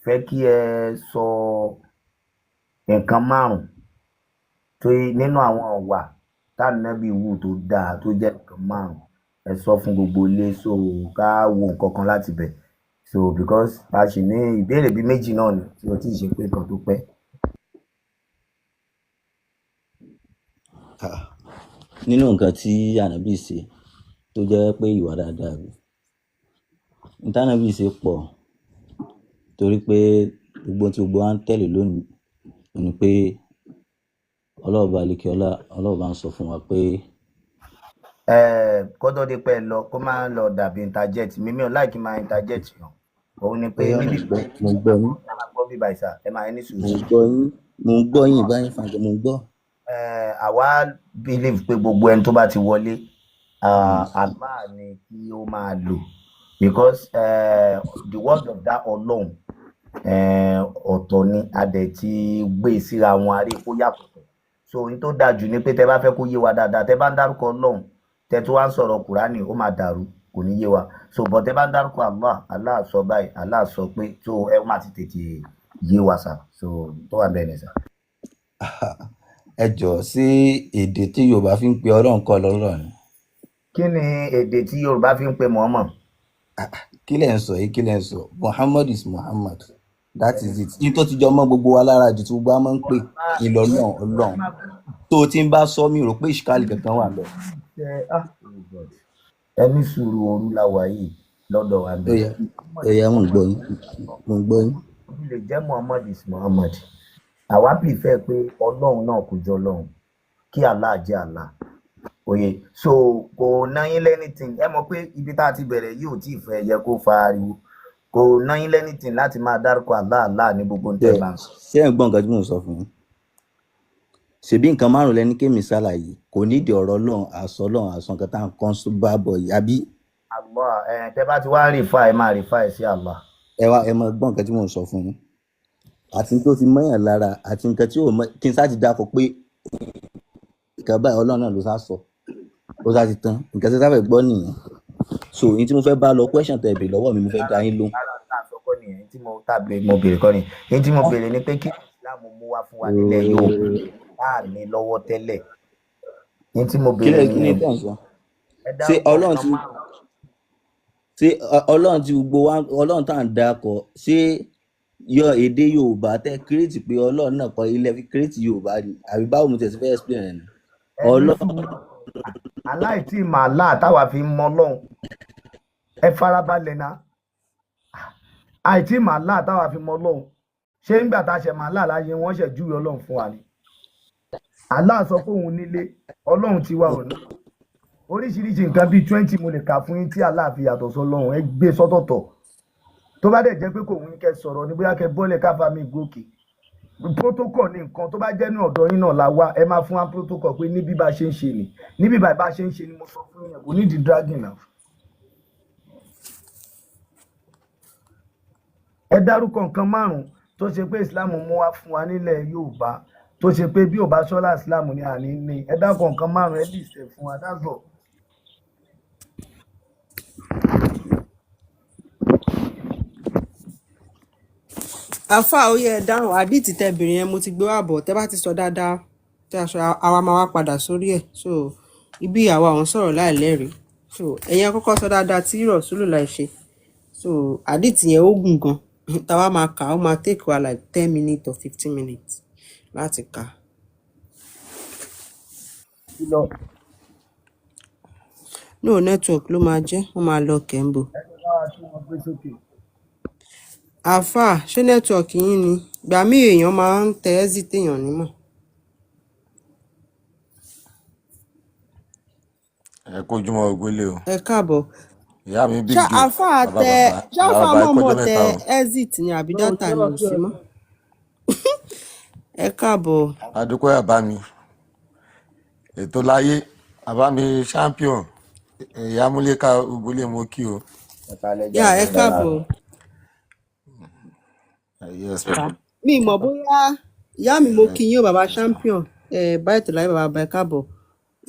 Fẹ́ kí ẹ sọ nǹkan márùn-ún tó nínú àwọn ìwà tánàbí wù tó dáa, tó jẹ́ nǹkan márùn-ún. Ẹ sọ fún gbogbo ilé, so ká wo nǹkan kan láti bẹ̀. So because a sì ní ìbéèrè bíi méjì náà ni tí o tí ì ṣe pé nǹkan tó pẹ́. Ah, nínú nǹkan tí ànábì ṣe tó jẹ́ pé ìwà dáadáa ni ní tànábì ṣe pọ̀, torí pé gbogbo ohun tí gbogbo wa ń tẹ̀lé lónìí ni pé ọlọ́ọ̀bá alékeọlá, ọlọ́ọ̀bá ń sọ fún wa pé Kó tó di pé ẹ lọ, kó má lọ dàbí interject. Mímí ò láì kí n máa interject yàn. Òun ni pé ó yá, mò níbi ń gbọ́, mò ń gbọ́ yín. Ẹ máa gbọ́ bíbá ìsà, ẹ máa ní Mò sùúrù. ń gbọ́ yín, mò ń gbọ́ yín báyìí fàǹkẹ́, mò ń gbọ́. Àwa believe pé gbogbo ẹni tó bá ti wọlé, Allah ni kí ó máa lò, because the word of that Ọlọ́run, ọ̀tọ̀ ni a dẹ̀ ti gbé síra wọn, a rí kó yàtọ̀. So ohun tó dáa jù ni pé tẹ bá fẹ́ kó yé wa dáadáa, tẹ bá ń dárúkọ Ọlọ́run, tẹ tó wá ń sọ̀rọ̀ Kùránì, ó máa dàrú, kò ní yé wa. So but tẹ bá ń dárúkọ Allah, Allah sọ báyìí, Allah sọ pé, so ẹ má ti tètè yé wa sà. So tó wà bẹ́ẹ̀ ni sà. Ẹ jọ̀ọ́, sí èdè tí Yorùbá fi ń pe Ọlọ́run kọ́ lọ́rọ̀ ni? Kí ni èdè tí Yorùbá fi ń pe Muhammad? Kí lẹ̀ ń sọ yìí? Kí lẹ̀ ń sọ? Muhammad is Muhammad, that is it. Ní tó ti jọ mọ́ gbogbo wa lára jù tí gbogbo wa máa ń pè ní lọ́lọ́run, Ọlọ́run tó o ti ń bá sọ, mi rò pé ìṣìkàlì kankan wà lọ. Ẹ ní sùúrù, òru la wà yìí lọ́dọ̀ wa Ó bẹ́ẹ̀. yá, ó yá, mò ń gbọ́ yín, mò ń gbọ́ yín. Ó lè jẹ́ Muhammad is Muhammad. Àwa prefer pé Ọlọ́run náà kò jọ Ọlọ́run, kí Allah jẹ́ Allah. Oye, so kò ná yín lẹ́nìtìn. Ẹ mọ̀ pé ibi tá a ti bẹ̀rẹ̀ yìí ò tí ì fẹ́ yẹ kó fa ariwo. Kò ná yín lẹ́nìtìn láti máa dárúkọ Allah, Allah ní gbogbo ní Ṣé tẹ́ bá ń sọ. Ṣé ẹ̀ ń gbọ́ nǹkan tí mò ń sọ fún yín? Ṣebí nǹkan márùn lẹni kémi ṣàlàyé, kò nídìí ọ̀rọ̀ Ọlọ́run, àsọ Ọlọ́run, àsọ nǹkan tá à ń kọ́ bá bọ̀ yìí, àbí? Allah, ẹ tẹ́ bá ti wá refer, ẹ máa refer ẹ sí Allah. Ẹ wá, ẹ máa gbọ́ nǹkan tí mò ń sọ fún yín, àti tó ti mọ́yàn lára àti nǹkan tí ò mọ́, kí n sá ti dákọ̀ pé nǹkan báyìí Ọlọ́run náà ló sá sọ, ó sá ti tán. Nǹkan tí sáfẹ́ gbọ́ nìyẹn. So èyí tí mo fẹ́ bá lọ, question tẹ́ béèrè lọ́wọ́ mi, mo fẹ́ dá yín lóhùn. Rárá, tá a sọ kọ́ nìyẹn. Tí mo tàbí mo béèrè kọ́ nìyẹn. Èyí tí mo béèrè ni pé kí Islam mú wá fún wa nílẹ̀ Yorùbá tá a ní lọ́wọ́ tẹ́lẹ̀. Èyí tí mo Kí béèrè lẹ, kí ni nìyẹn. tẹ́ ń sọ? Ẹ Ṣé dárúkọ Ọlọ́run nǹkan ti márùn-ún. Ṣé Ọlọ́run tí gbogbo wa, Ọlọ́run tá à ń dákọ, ṣé yọ èdè Yorùbá tẹ́ create pé Ọlọ́run náà kọ́ ilẹ̀ fi create Yorùbá ni, àbí báwo mo tẹ̀ sí fẹ́ explain rẹ̀ ni? Ẹ ní Ọlọ́run sùúrù, aláìtí màálà táwa fi ń mọ Ọlọ́run, ẹ farabalẹ̀ náà. Àìtí màálà táwa fi mọ Ọlọ́run, ṣé nígbà tá a ṣe màálà láyé wọ́n ṣẹ̀ júwe Ọlọ́run fún wa ni? Allah sọ pé òun nílé, Ọlọ́run tiwa ò ní. Oríṣiríṣi nǹkan bíi 20 mo lè kà fún yín tí Allah fi yàtọ̀ sọ́lọ́run. Ẹ gbé sọ́tọ̀tọ̀. Tó bá dẹ̀ jẹ́ pé kò wí kẹ́ sọ̀rọ̀ ní, bóyá kẹ́ bọ́lẹ̀ káfa mi gòkè. Protocol ní nǹkan tó bá jẹ́ ní ọ̀dọ̀ yín náà la wá, ẹ máa fún wa protocol pé níbí bá ṣe ń ṣe ni, níbí bá ṣe ń ṣe ni. Mo sọ fún yín, kò ní di dragging now. Ẹ dárúkọ nǹkan márùn tó ṣe pé Islam mú wá fún wa nílẹ̀ Yorùbá, tó ṣe pé bí ò bá ṣọ́lá Islam ni àní ní. Ẹ dárúkọ nǹkan márùn, ẹ list ẹ̀ fún wa, that's all. Àáfàá, ó yẹ ẹ dáhùn. Àdìtì tẹ bèrè yẹn, mo ti gbé wá bọ̀. Tẹ bá ti sọ dáadáa tí a sọ, àwa máa wá padà sórí ẹ̀. So ibi àwa ò ń sọ̀rọ̀ láì lẹ́rìí. So ẹ̀yin àkọ́kọ́ sọ dáadáa tí rọ̀ṣúlù láì ṣe. So àdìtì yẹn ó gùn gan, táwa máa kà ó máa take wa like 10 minutes or 15 minutes láti kà. Kí lọ? No network ló máa jẹ́, wọ́n máa lọ kẹ́ńbò. Ẹ bá wa tún wọn gbé sókè. Àáfàá, ṣé network yín ni? Ìgbà míì èèyàn máa ń tẹ exit, èèyàn nímọ̀. Ẹ kó ojúmọ́ ògbólé o. Ẹ káàbọ̀. Ìyá mi big Ṣá joe. Àáfàá Bàbá tẹ bàbá ṣá ìyá àáfàá bàbá, ẹ mọ̀ọ́mọ̀ kọjọ́ tẹ mẹ́ta o. exit ni àbí No, data ṣé ni wọ́n ò fi sí ẹ mọ́? Ẹ káàbọ̀. Adúpẹ́ bàbá mi, ètò láyé bàbá mi, champion ìyá múlẹ́ka ògbólé, mo kí o. Ẹ kalẹ́ Yà, jàre. ẹ káàbọ̀. Yes ma. Mi mọ̀ bóyá ìyá mi, mo kí yín o, bàbá champion, ẹ báyìí tó láyé, bàbá bàbá, ẹ káàbọ̀.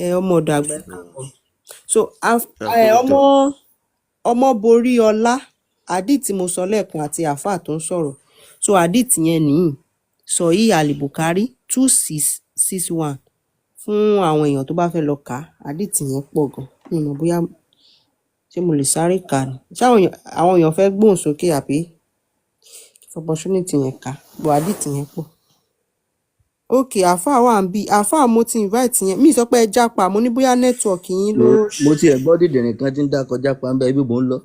Ẹ ọmọ ọ̀dọ̀ àgbà, ẹ káàbọ̀. So Ẹ ẹ kú ètò. Ọmọ ọmọ borí ọlá àdí tí mo sọ lẹ́ẹ̀kan àti àáfàá tó ń sọ̀rọ̀. So hadith yẹn nìyí, Sahih Al-Bukhari 2661, fún àwọn èèyàn tó bá fẹ́ lọ kà á. Hadith yẹn pọ̀ gan, mi ò mọ̀ bóyá ṣé mo lè sáré kà á ni. Ṣé àwọn èèyàn fẹ́ gbóhùn sókè àbí opportunity yẹn kà á? But hadith yẹn pọ̀. Ok, àáfàá wà ń bí. Àáfàá, mo ti invite yẹn, mi sọ pé ẹ jápa, mo ní bóyá network yín ló. Mo tiẹ̀ gbọ́ dìdìrín kan tí ń dá kọjá pa ń bẹ ibi mò ń lọ.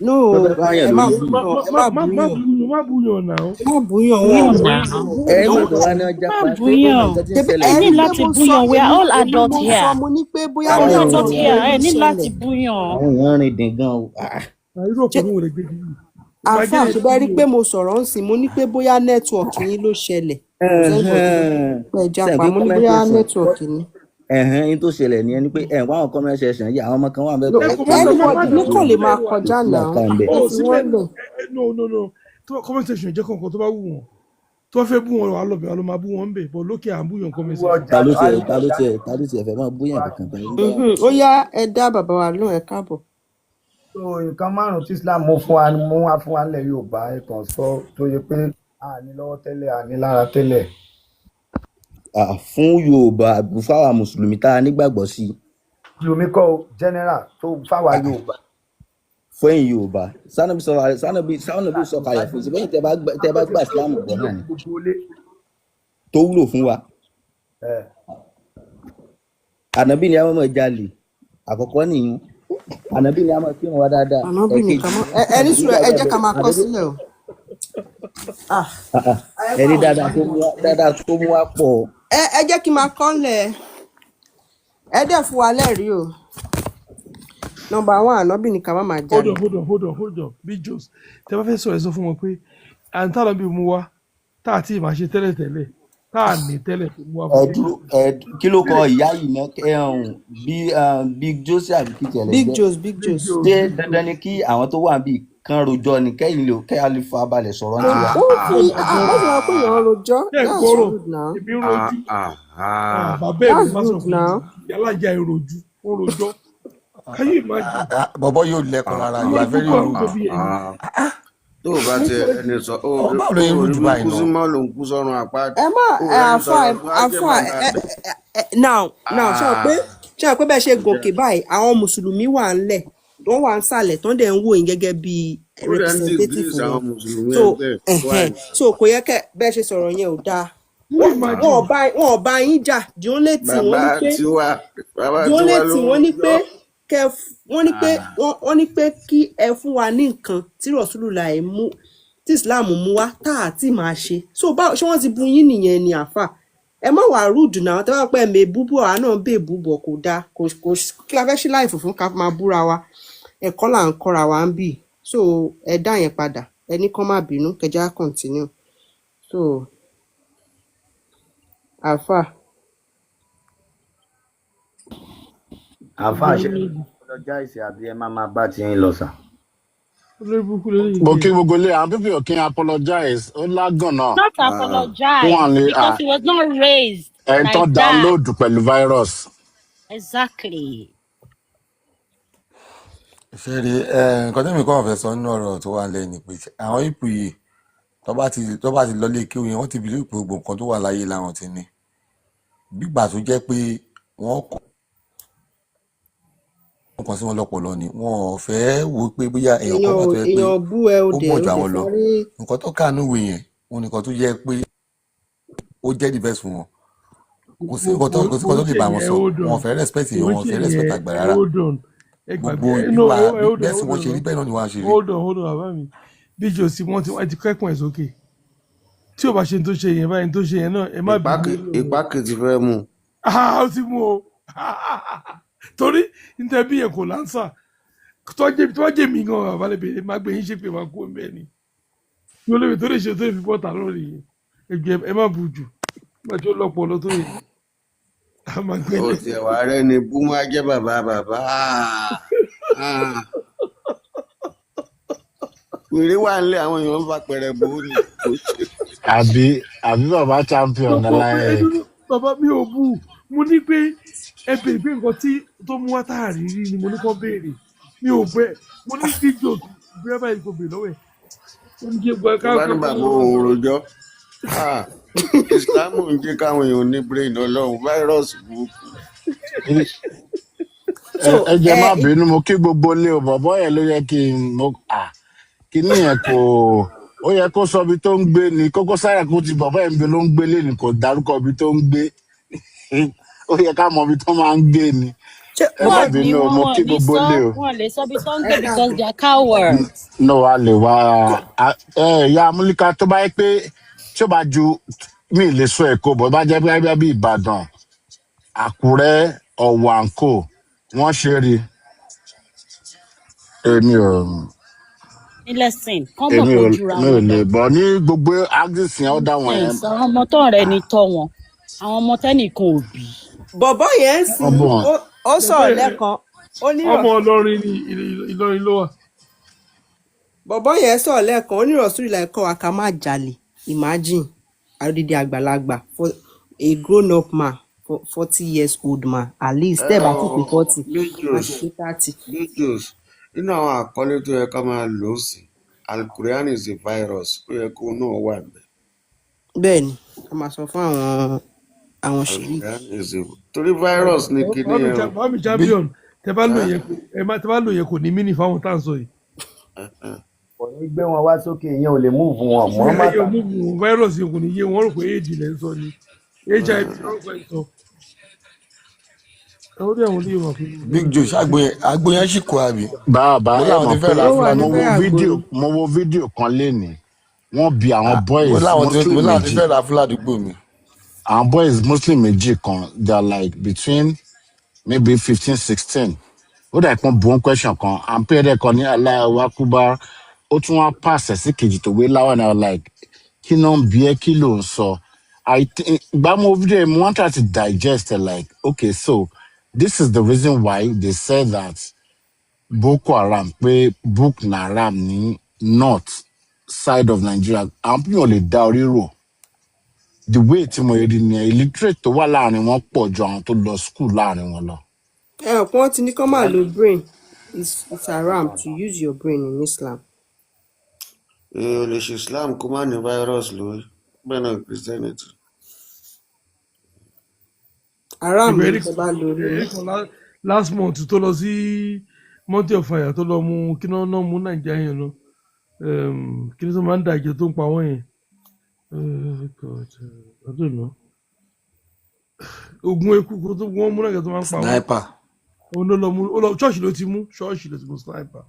No. Wọ́n fẹ́ pààyàn Ẹ má lórí bí. búyàn, ẹ Má má má má búyàn. búyàn, má búyàn náà. Ẹ má búyàn, Búyàn wọn ò náà. Ẹ ń gbọ́dọ̀ wá ní ọjà Má pa ṣé ó mọ búyàn. nǹkan tí ń Ṣebí ṣẹlẹ̀ ẹ Ẹ ní rí yìí. pé láti mo sọ búyàn. We are èmi all èmi adults mo sọ here. mo ní pé bóyá All Àwọn adults network èèyàn here. ló Ẹ ń ní láti ṣẹlẹ̀. búyàn. Àwọn èèyàn rìn dín gan o. Ah, Irú Ṣé ọ̀pọ̀ ní wò lè gbé kiri. àáfàá, Ìbàjẹ́ ṣe bẹ́ẹ̀ rí yìí pé mo sọ̀rọ̀ ń sìn, mo ní pé bóyá network yín ló ṣẹlẹ̀. Kò sẹ́ni tó ẹ̀hẹ́n. pé ẹ Sẹ́yìn jápa, pé mo ní comment bóyá section network ni. ẹ̀hẹ́n yín tó ṣẹlẹ̀ ní ẹni pé ẹ̀ wá àwọn comment section yìí, àwọn ọmọ kan wà ń bẹ̀ No, tó ẹ yẹ kò pé má sọ má má anybody dá ní sórí kàn lè sílẹ̀ máa wà. kò kọjá sí náà. làákà ń bẹ̀. Ẹ Ó fi síbẹ̀ wọ́n lẹ̀. No, no, no, tó comment section jẹ́ kọ̀ọ̀kan tó bá wù wọ́n, tó bá fẹ́ bú wọn, wà lọ́bẹ̀ wà lọ́ máa bú wọn ń bẹ̀ bọ̀ lókè à ń búyàn comment Ariwo section. ọjà Ta ló tiẹ̀ ariwo ta ló ọjà tiẹ̀ ta ló tiẹ̀ fẹ́ máa búyàn kankan pẹ̀lú báyà. Ó yá, ẹ dá bàbá wa lóhùn, ẹ káàbọ̀. So nǹkan márùn-ún tí Islam mú fún wa, mú wá fún wa nílẹ̀ Yorùbá, ẹ kàn sọ tó yẹ pé a ní lọ́wọ́ tẹ́lẹ̀, a ní lára tẹ́lẹ̀. Ah, fún Yorùbá àbí fáwa mùsùlùmí tá a nígbàgbọ́ sí i? Mùsùlùmí kọ́ o, general tó fáwa Ah, Yorùbá. Fún ẹ̀yin Yorùbá, sanabi sọ̀rọ̀ sanabi sọ̀kalẹ̀ fún sí bẹ́ẹ̀ tẹ́ bá Tó ṣe gbà pé Islam ó gbọ́ wúlò náà ni fún gbogbo ilé. tó wúlò fún wa. Ẹ Ànábì ni a máa máa jalè, àkọ́kọ́ nìyẹn. Ànábì ni a máa kírun wa dáadáa. Ànábì Ẹ̀kejì nìkan mọ́ ẹ ní sùúrù, ẹ jẹ́ ká máa kọ ànábì sílẹ̀ o. Ah, ah, ah, ẹ ẹni fáwọn dáadáa tó mú wa, dáadáa tó mú wa pọ̀. Ẹ jẹ́ kí n máa kọ́lẹ̀, ẹ dẹ̀ fún wa lẹ́rìí o. Number one, ànábì ní ká má máa Hold jalè. on, hold on, hold on, hold on. Big Joes, tẹ bá fẹ́ sọ̀rọ̀, ẹ sọ fún wọn pé àǹtá lọ bí mú wa tá àti ìmọ̀ ṣe tẹ́lẹ̀ tẹ́lẹ̀ tá à ní tẹ́lẹ̀ tó mú wa Ẹ fún. dúró, ẹ kí ló kọ ìyá yìí ná? Ẹ bí Big Joseph àbí kí tiẹ̀ lẹ Big jẹ́? Joes, Big Big Joes. Joes, Ṣé Big dandan Joes. ni kí àwọn tó wà níbí kan rojọ́ ni kẹ́yìn lè kẹ́ a lè fa balẹ̀ sọ̀rọ̀ ní Kò tiwa? ó fi ó fi hàn pé èèyàn rojọ́. Ṣé ẹ That's gbọ́rọ̀? rude now. Èmi ń rojú. Ah, bàbá ẹ̀ ló That's má sọ̀rọ̀ rude fún now. mi, yálà ìyá ẹ̀ rojú, ó rojọ́. Can you imagine? Bọ̀bọ̀ yóò lẹ́kọ̀ọ́ rárá, you Olórí are very púpọ̀ àwọn rude. tó bí ẹni. Tó o bá tiẹ̀ ẹni sọ ó Ọ rí báwo ló yẹ ó rude rí bí báyìí kú sí náà? mọ́ ló ń kú sọ́run àpáàdì. Ẹ má Ó ẹ rẹ́ni àáfà sọ̀rọ̀ fún ájẹ́ àáfà bàbá ẹ rẹ̀. ẹ now ṣé o pé bẹ́ẹ̀ ṣe gòkè báyìí, àwọn mùsùlùmí wà ńlẹ̀, wọ́n wà ń sàlẹ̀ tó ń dẹ̀ ń wò yín gẹ́gẹ́ bí Ó dẹ̀ ń representative disgrace wọn. àwọn mùsùlùmí So ẹgbẹ́ ẹ̀ why? ẹ̀hẹ̀n, so kò yẹ kẹ́ bẹ́ẹ̀ ṣe sọ̀rọ̀ yẹn ò dáa. Can you Wọ́n imagine? wọn ò bá yín jà. The only thing wọ́n ní Bàbá pé tiwa, bàbá the only tiwa ló thing ń wọ́n ní pé rojọ́. kẹ wọ́n ní pé wọ́n ní pé kí ẹ fún wa ní nǹkan tí Rasulullah mú, tí Islam mú wá tá à ti máa ṣe. So báwo ṣé wọ́n ti bu yín nìyẹn ni? Àáfà, ẹ má wàá rúdù náà. Tẹ́ bá pẹ́ mẹ́ búbú, àwa náà bè búbọ̀, kò dáa, kò kí la fẹ́ ṣí láìfò fún ká máa búra wa? Ẹ̀kọ́ là ń kọ́ra wa ń bì. So ẹ dá yẹn padà, ẹ ní kán má bínú, kẹjá continue. So àáfà, Àáfàá, ṣe apologize àbí ẹ má máa bá ti yín lọ sà? Olórí burúkú lélẹ́yìí Mo kí jẹ́. gbogbo ilé, àwọn pípì ò kí n apologize, ó lágànná Not fún apologize wọn lè because he was not raised ẹni tó like that. download pẹ̀lú virus. Exactly. Ṣé rí ẹ, nǹkan tẹ́mi kàn fẹ́ sọ nínú ọ̀rọ̀ tó wà lẹ́yìn ni pé àwọn ipò yìí tó bá ti lọlé kí oyin, wọ́n ti bìlí pé gbogbo nǹkan tó wà láyé làwọn ti ní. Gbígbà tó jẹ́ pé wọ́n kọ́ nǹkan sí wọn lọ́pọlọ ni wọn ò fẹ́ wo pé bóyá èèyàn èèyàn kan wà ò tó jẹ́ pé èèyàn bú ẹ, ó ó dẹ̀ mọ̀ ó ju dẹ̀ àwọn lọ. sáré. Nǹkan tó kà nínú ìwé yẹn òun nìkan tó jẹ́ pé ó jẹ́ the best fún wọn. Kò sí Kò nǹkan tó kò kò sí kò nǹkan tó ń lè ṣe bá wọn yẹn, sọ. hold Wọn ò on. fẹ́ respect Kò èèyàn, ń wọn ò ṣe fẹ́ respect yẹn, àgbà ẹ rárá. hold on, ẹ Gbogbo gbàgbé ẹ, no, ìwà ẹ hold on, bẹ́ẹ̀ sì hold wọ́n on ṣe rí náà. bẹ́ẹ̀ náà ni wọ́n á ṣe rí. Hold on, hold on, bàbá mi. Big Joe, wọ́n ti wọ́n ti kẹ́kùn ẹ̀ sókè. Tí ò bá ṣe ní tó ṣe yẹn báyìí, ní tó ṣe yẹn náà, ẹ má bínú lórí ọ̀rọ̀. Ìpákì ti fẹ́ mú. Ah, ó ti mú o, torí níta bí yẹn kò lánsà tó jẹ́ mi gan, bàbá lè bèrè má gbé yín ṣe pé máa kú ẹ̀ ni tí olóyè tó lè ṣe tó lè fi bọ́ta lórí yìí. Ẹgbẹ́ ẹ má bù jù nígbà tí ó lọ́pọ̀ lọ tó yẹ a máa Ó gbélé. tiẹ̀ wá rẹ́ ni bú má jẹ́ bàbá bàbá. Ah. Wèrè wà nílé, àwọn èèyàn ń fa pẹ̀rẹ̀ bò ó ni. Kò ṣe. Àbí bàbá champion Lọ́pọ̀ pé láyé. ẹni bàbá mi ò bù, mo ní pé ẹ bèrè pé nǹkan tí tó mú wá táàrí rí ni mo ní kó béèrè. Mi ò bẹ, mo ní díjò bí ẹ báyìí kò béèrè lọ́wọ́ ẹ̀. Ó ní kí gbọ́ Tó ká bá ká ní kó bàbá wọn òun sọ̀rọ̀. rojọ́. Ah, Ìsìlámù ń jẹ́ káwọn èèyàn ní brain ọlọ́run virus burúkú. Ẹ So ẹ jẹ́ ẹ má bínú, mo kí gbogbo ilé o. Bọ̀bọ́ yẹn ló yẹ kí n mo à kíní yẹn kò ó yẹ kó sọ ibi tó ń gbé ni Koko Zaria, kó ti bọ̀bọ́ yẹn bí ló ń gbé lé ni, kò dárúkọ ibi tó ń gbé. Ó yẹ ká mọ ibi tó máa ń gbé ni. Ṣé Ẹ má wọ́n Wọn ní bínú o, wọn mo wọn kí ní gbogbo sọ ilé o. wọn lè sọ bí tó ń ẹ gbé because káàbọ̀. they are cowards. No, a lè wá ẹ ìyá Amúlíkà tó bá yẹ pé tí ó bá ju mi lè sọ Èkó bọ̀, bá jẹ́ pé bí Ìbàdàn, Àkúrẹ́, Ọ̀wọ̀ àǹkó wọ́n ṣe rí èmi ò Ní lesson kán mọ̀ èmi pé ò ó jura mi ò wọn lè lọ. bọ̀ ní gbogbo axis yẹn, ó dá wọn yẹn. Nonsense. Àwọn ọmọ tó ń rẹ ni tọ́ wọn, àwọn ọmọ tẹ́nìkan ò bí. Bọ̀bọ́ yẹn ń Wọ́n sìn bọ̀ wọn. ó Bọ̀bọ́ sọ̀rọ̀ yẹn lẹ́ẹ̀kan, ó ní ọmọ Ìlọrin ni, Ìlọrin ló wà. Bọ̀bọ́ yẹn sọ̀rọ̀ lẹ́ẹ̀kan, ó ní Rasulillah kọ́ wa ká má jalè. Imagine, odidi àgbàlagbà, for a grown up man, 40 years old man at least. Ẹ Tẹ́ ẹ̀ bá ọ ti pé 40, má Bíjòs ti pé 30. Bíjòs, nínú àwọn àkọlé tó yẹ ká máa lò ó sí, Alukurian is a virus, ó yẹ kó náà wà níbẹ̀. Bẹ́ẹ̀ ni, a máa sọ fún àwọn sheik. Alukurian is a torí virus ni kinní Bámi yẹn o. Bámi Bí champion, tẹ bá lò Ẹ́ yẹn kò ẹ má tẹ bá lò yẹn, kò ní mí ní fáwọn tá à ń sọ yìí. Kò ní gbé wọn wá sókè, ìyẹn ò lè move wọn. Muhammad Ẹyẹ mú virus yẹn, kò ní yé wọn, rò pé éèdì lẹ́ ń sọ ni, HIV ló rò pé ń sọ. Ẹ ó rí àwọn olóyè wà fún mi. Big Joe, ṣàgbo yẹn, àgbo yẹn ṣì kó àbí? Bàbá Mo ẹ láwọn mọ̀ ti pé fẹ́ ra Ó wà fúlàní mo ní wo fẹ́ àgbo fídíò ni. mo wo fídíò kan lénìí, wọ́n bi àwọn Ah, mo boys láwọn ti muslim mo láwọn ti méjì, fẹ́ ra fúlàdúgbò mi. àwọn boys muslim méjì kan, they are like between maybe 15, 16. Ó dà pọ́n bu one question kan and pé ẹ̀rẹ́ kan ní Allahu Akbar, ó tún wá pàṣẹ sí kejì tó wé láwọn náà, like, kí náà ń bí ẹ, kí ló ń sọ? I think gba mo video yẹn, mo wan try to digest it, like, okay, so this is the reason why they said that Boko Haram, pé Boko Haram ní north side of Nigeria, àwọn people ò lè dá orí rò. The way tí mo rí ni illiterate tó wà láàrin wọn pọ̀ ju àwọn tó lọ school láàrin wọn lọ. Ẹ ò pọ́n ti ní kán máa lo brain. It's haram to use your brain in Islam. Èèyàn ò lè ṣe Islam kó má ní virus lórí, bẹ́ẹ̀ náà Christianity. Haram Ìgbà ni eré tẹ́ bá lo orí eré yín. kan last month tó lọ sí Mountain of Fire, tó lọ mú kí náà náà mú Nàìjíríà yẹn lọ, kí ni tó máa ń dàjẹ́ tó ń pa wọ́n yẹn? God, I don't know. Ogun eku kó tó wọ́n mú Nàìjíríà tó máa ń pa wọ́n. Sniper. Òun ló lọ mú, ó lọ ṣọ́ọ̀ṣì ló ti mú, ṣọ́ọ̀ṣì ló ti mú sniper.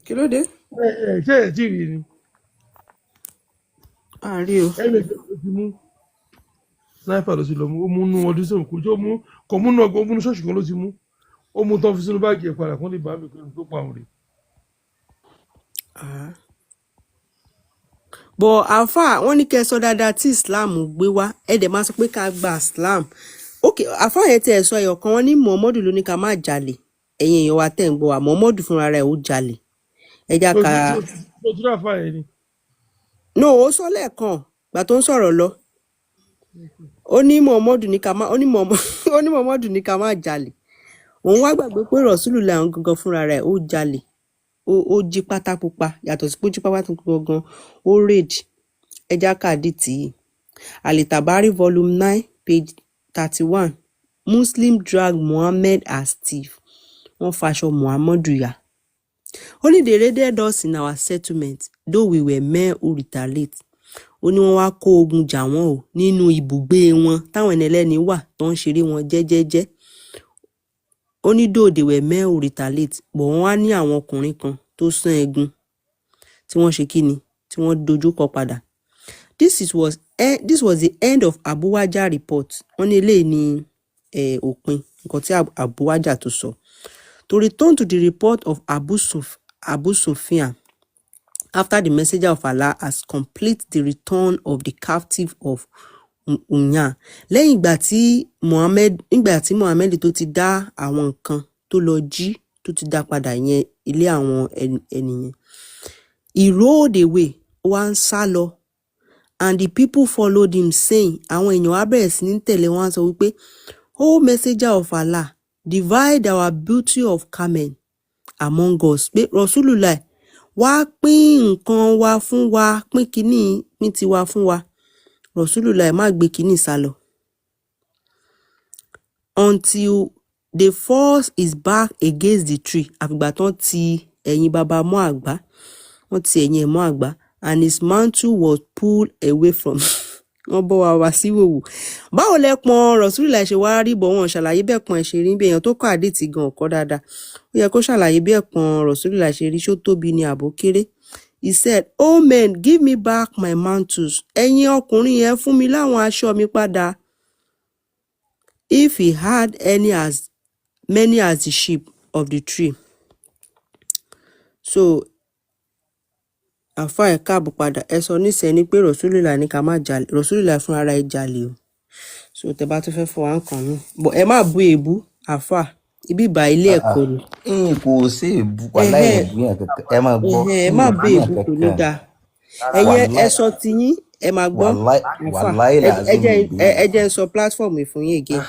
Kí ló dé? Ẹ ẹ ṣé ẹ tí ì rí ni? Àárí o. Ẹ lè ló ti mú sniper, ló ti lọ mú, ó mú nú ọdún sóhun kò tó mú, kò mú nú ọgbọ́n, ó mú nú ṣọ́ọ̀ṣì kan ló ti mú, ó mú tán fi sínú báàgì ẹ̀ padà kó lè bá mi tó pa òun rè. Ah. But àáfà, wọn ní kẹ́ ẹ sọ dáadáa tí Islam gbé wá, ẹ dẹ̀ máa sọ pé ká gba Islam. Ok, àáfà yẹn tí ẹ sọ ẹyọ kan, wọn ní Muhammadu ló ní ká má jalè. Ẹ̀yin èèyàn wa tẹ̀ ń gbọ́ wa, Muhammadu fúnra rẹ̀ ó jalè? Ẹ já tó ka. tó tún àfà yẹn ni. No, ó sọ lẹ́ẹ̀kan gbà tó ń sọ̀rọ̀ lọ, ó ní Muhammadu ní ká má ó ní Muhammadu ní ká má jalè. Òun wá gbàgbé pé Rọ̀ṣúlù làwọn gangan fúnra rẹ̀ ó jalè, ó jí pátá pupa. Yàtọ̀ sí pé ó jí pátá pupa gangan, ó raid. Ẹ já kàdí tì í. Alitabari, volume 9, page 31. Muslim drag Muhammad as thief. Wọ́n faṣọ Muhammadu ya. Ó ní, "They raided us in our settlement, though we were men who retaliate." Ó ní wọ́n wá kó ogun jà wọ́n o nínú ibùgbé wọn táwọn ẹni ẹlẹ́ni wà tó ń ṣeré wọn jẹ́jẹ́jẹ́. Ó ní though they were men who retaliate, but wọ́n wá ní àwọn ọkùnrin kan tó sán egun tí wọ́n ṣe kíni, tí wọ́n dojú kọ padà. This was the end of Abuwaja report. Wọ́n ní eléyìí ní òpin nǹkan tí Abuwaja tó sọ. To return to the report of Abu Sufyan, after the messenger of Allah has complete the return of the captive of Unyan, lẹ́yìn ìgbà tí Muhammed, nígbà tí Muhammed tó ti dá àwọn nǹkan tó lọ jí, tó ti dá padà yẹn, ilé àwọn ẹnìyẹn, he rode away, ó wá ń sá lọ, and the people followed him, saying, àwọn èèyàn wá bẹ̀rẹ̀ sí ní tẹ̀lé wọn, á sọ wípé, "O messenger of Allah, divide our booty of camel among us," pé Rasulullah, wá pín nǹkan tá a jí, Wá pín nǹkan wa fún wa, pín kínní, pín tiwa fún wa. Rasulullah má gbé kínní sálọ. Until they force his back against the tree. Àfìgbà tán ti ẹ̀yìn baba mọ́ àgbá, wọ́n ti ẹ̀yìn ẹ̀ mọ́ àgbá, and his mantle was pulled away from. Wọ́n bọ́ wa wá sí wòwò. Báwo lẹ pọn Rasulullah ṣe wá rí bọ̀? Wọn ṣàlàyé bẹ́ẹ̀ pọn ẹ̀ ṣe rí. Bí èèyàn tó kọ́ àdìtì gan ọ̀kọ́ dáadáa, ó yẹ kó ṣàlàyé bí ẹ̀pọ̀n Rasulullah ṣe rí, ṣó tóbi ni àbó kéré. He said, "Oh men, give me back my mantles." Ẹ̀yin ọkùnrin yẹn, fún mi láwọn aṣọ mi padà. If he had any as many as the sheep of the tree. So àfa, ẹ̀ káàbọ̀ padà. Ẹ sọ nísìnyí pé Rasulullah ní ká má jalè. Rasulullah fúnra ẹ̀ jalè o. So tẹ bá tún fẹ́ fọ wá nǹkan mi bọ̀, ẹ má bú èébú àfa, ibi ìbà ilé ẹ̀kọ́ ni. N kò sí èébú, wàláì, Ẹhẹ́n, èébú yẹn kankan, ẹ máa gbọ́. Ẹhẹ́n, ẹ N má ò bú bú yẹn èébú, kò ní kankan. dáa. Ẹ̀yin ẹ Wàláì, sọ tiyín, ẹ máa gbọ́. Wàláì, Àfa, wàláì ẹ ẹ làzim jẹ́ mi ò bú ẹ yẹn ẹ kankan. jẹ́ ń sọ platform yìí fún yín again.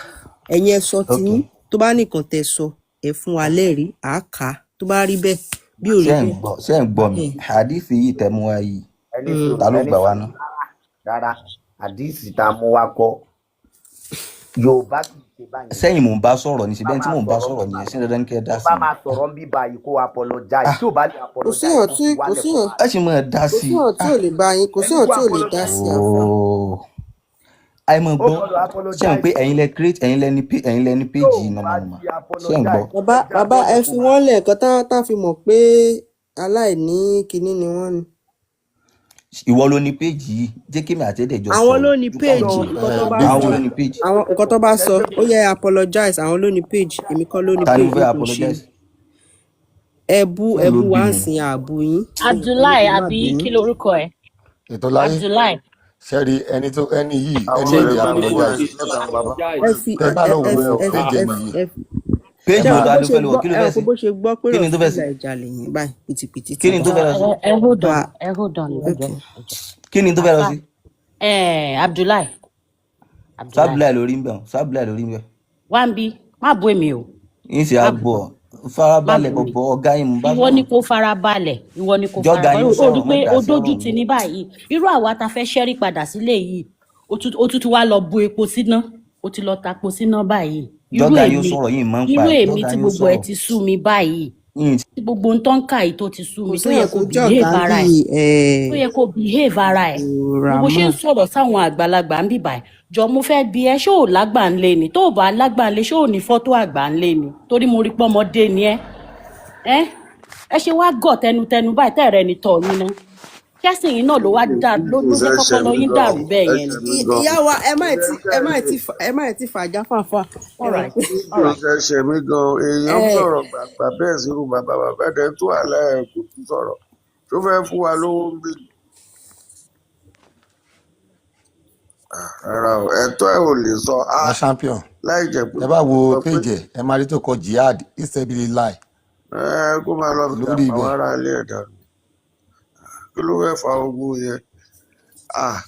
Ẹ̀yin ẹ sọ tiyín, tó bá nìkan tẹ́ sọ, ẹ fún wa lẹ́rìí, à á kà á. Tó bá rí bẹ́ẹ̀, bí ò rí Ṣé ń bẹ́ẹ̀. gbọ́? Ṣé ń gbọ́ mi? Ẹ̀ Hadith yìí tẹ́ mú wá yìí, Ẹni sùúrù, ta ló ẹni gbà wá sùúrù. ná? Rárá, àdìsí tá a mú wa kọ́, Yorùbá kì í ṣe báyẹn. Sẹ́yìn mò ń bá sọ̀rọ̀ ní Bá síbẹ̀ tí máa mò ń bá sọ̀rọ̀ sọ̀rọ̀ bí nìyẹn, ṣé dandan ní kẹ́ ẹ dá tó sí bá ni? máa sọ̀rọ̀ ń bí báyìí, kó apologize. Ah, Tí ò bá lè Kò apologize, séèyàn kó tí fi kò wálẹ̀ kó séèyàn máa ẹ sì máa dá kò sí i. séèyàn tí Ah, ò lè bá yín, kò ẹni séèyàn kó tí ò lè dá apologize. sí àfa. Ooo, àìmọ̀ Ó gbọ́. gbọ́dọ̀ Ṣé ń apologize. pé ẹ̀yin lẹ create, ẹ̀yin lẹ ní Tí page ò yìí bá nọmọnọmọ? ti Ṣé ń gbọ́? apologize, Bàbá, ẹ já bàbá, ẹ bọ́ọ̀lù fi kó máa wọ́n lẹ̀ nǹkan tá fi mọ̀ pé aláìní kinní ni wọ́n ni. Ìwọ ló ní page yìí, jẹ́ kémi àti ẹ̀dẹ̀ jọ Àwọn ló sọ̀rọ̀ ní ju káwọn page, lọ. nǹkan tó bá Big Àwọn sọ, ló Joe ní page. Àwọn nǹkan tó bá sọ, ó yẹ apologize. Àwọn ló ní page, èmi kọ́ ló ní Ta ni mo page, fẹ́ mi kò ṣe. apologize? Ẹ bú Ṣé ẹ òun ló bú bí wá ń mi ni? sìn àbú yín. So ẹni Abdullahi, kò má àbí bínú. kí lorúkọ ẹ? Ètò láyé. Abdullahi. Ṣẹ́rí ẹni tó ẹni yìí, ẹni Àwọn yìí rẹ̀ lè bá ní apologize. voice note, àwọn bàbá Ẹ fi Tẹ ẹ bá lọ ẹ wo ẹ péjì ẹ ẹni yìí, ẹ ẹ Page ṣé wo mọ̀ ta bó ló ṣe fẹ́ lọ gbọ́ kí ló ẹ fẹ́ mọ̀ pé sí? bó ṣe gbọ́ pé Kí ni tó fẹ́ sí? Rasulullah jalè yẹn báyìí, pìtìpìtì Kí ti ni bá tó fẹ́ lọ sí? Ẹ hold on, bá. ẹ hold on, ẹ Ok. jọ, ẹ jọ. Kí ni tó fẹ́ lọ Àfa sí? Abdullahi, Abdullahi, Sábìláì lórí ń bẹ̀ ọ́, sábìláì lórí ń bẹ̀. Wá ń bí, má bú èmi o. Yín sì Má á bú gbọ́ ọ. má Farabalẹ̀ bú mi. bọ̀bọ̀, ọ̀gá yín mo bá Ìwọ ni sọ̀rọ̀. kò farabalẹ̀, ìwọ ni kò Jọ́gá farabalẹ̀. yín Ó rí sọ̀rọ̀, pé má dá o sí dójú ọ̀rọ̀ tì mi. ní báyìí. Irú àwa ta fẹ́ ṣẹ́rí padà sílé yìí, ó tún ti wá lọ bu epo síná, ó ti lọ tapo síná báyìí. Irú Jọ́gá yín èmi, sọ̀rọ̀, yín máa ń pa irú ẹ̀. èmi Jọ́gá tí yín gbogbo ẹ sọ̀rọ̀. ti sú mi báyìí, Yín tí gbogbo ohun tó ń kà yìí tó ti sú Kò mi, tó yẹ séèyàn kó tó jẹ́ behave ọ̀gá ara ẹ̀, bíi tó yẹ kó behave ara ẹ̀. Wo bó ṣe ń Rahman. sọ̀rọ̀ sáwọn àgbàlagbà ń bìbà ẹ̀. Jọ, mo fẹ́ bi ẹ́, ṣé ò lágbà ń lé ni? Tó o bá lágbà ń lé, ṣé ò ní fọ́tò àgbà ń lé ni? Torí mo rí pọ́mọdé ni ẹ́. Ẹ ṣe wá gọ̀ tẹnutẹnu báyìí tẹ́ẹ̀rẹ́ ni tọ̀ yín ná. Kẹ́sìn yín náà ló wá dà ló jẹ́ Ẹ ṣe kọ́pọlọ mí yín gan, dàrú bẹ́ẹ̀ ẹ yẹn ṣe ni. mí gan. Ìyá wa, ẹ má ì tí fàájà fàáfà. Ẹ All mọ̀ right, pé all right. Ẹ ṣe mí gan. Èèyàn ń ẹ sọ̀rọ̀ gbàgbà bẹ́ẹ̀ sírú bàbá bàbá ẹ̀ tó wà láì kò tún sọ̀rọ̀ tó fẹ́ fún wa lówó ń bí. Rárá o, ẹ̀tọ́ ẹ̀ ò lè sọ á Na champion. láì jẹ́ pé Ẹ bá wo sọ pé péjì ẹ̀, ẹ máa rí tó kọ jihad isabili lai ẹ kó máa lọ fi lórí àwọn ibẹ̀. ará ilé ẹ̀ dànù. Kí ló fẹ́ fa ogun yẹn? Ah,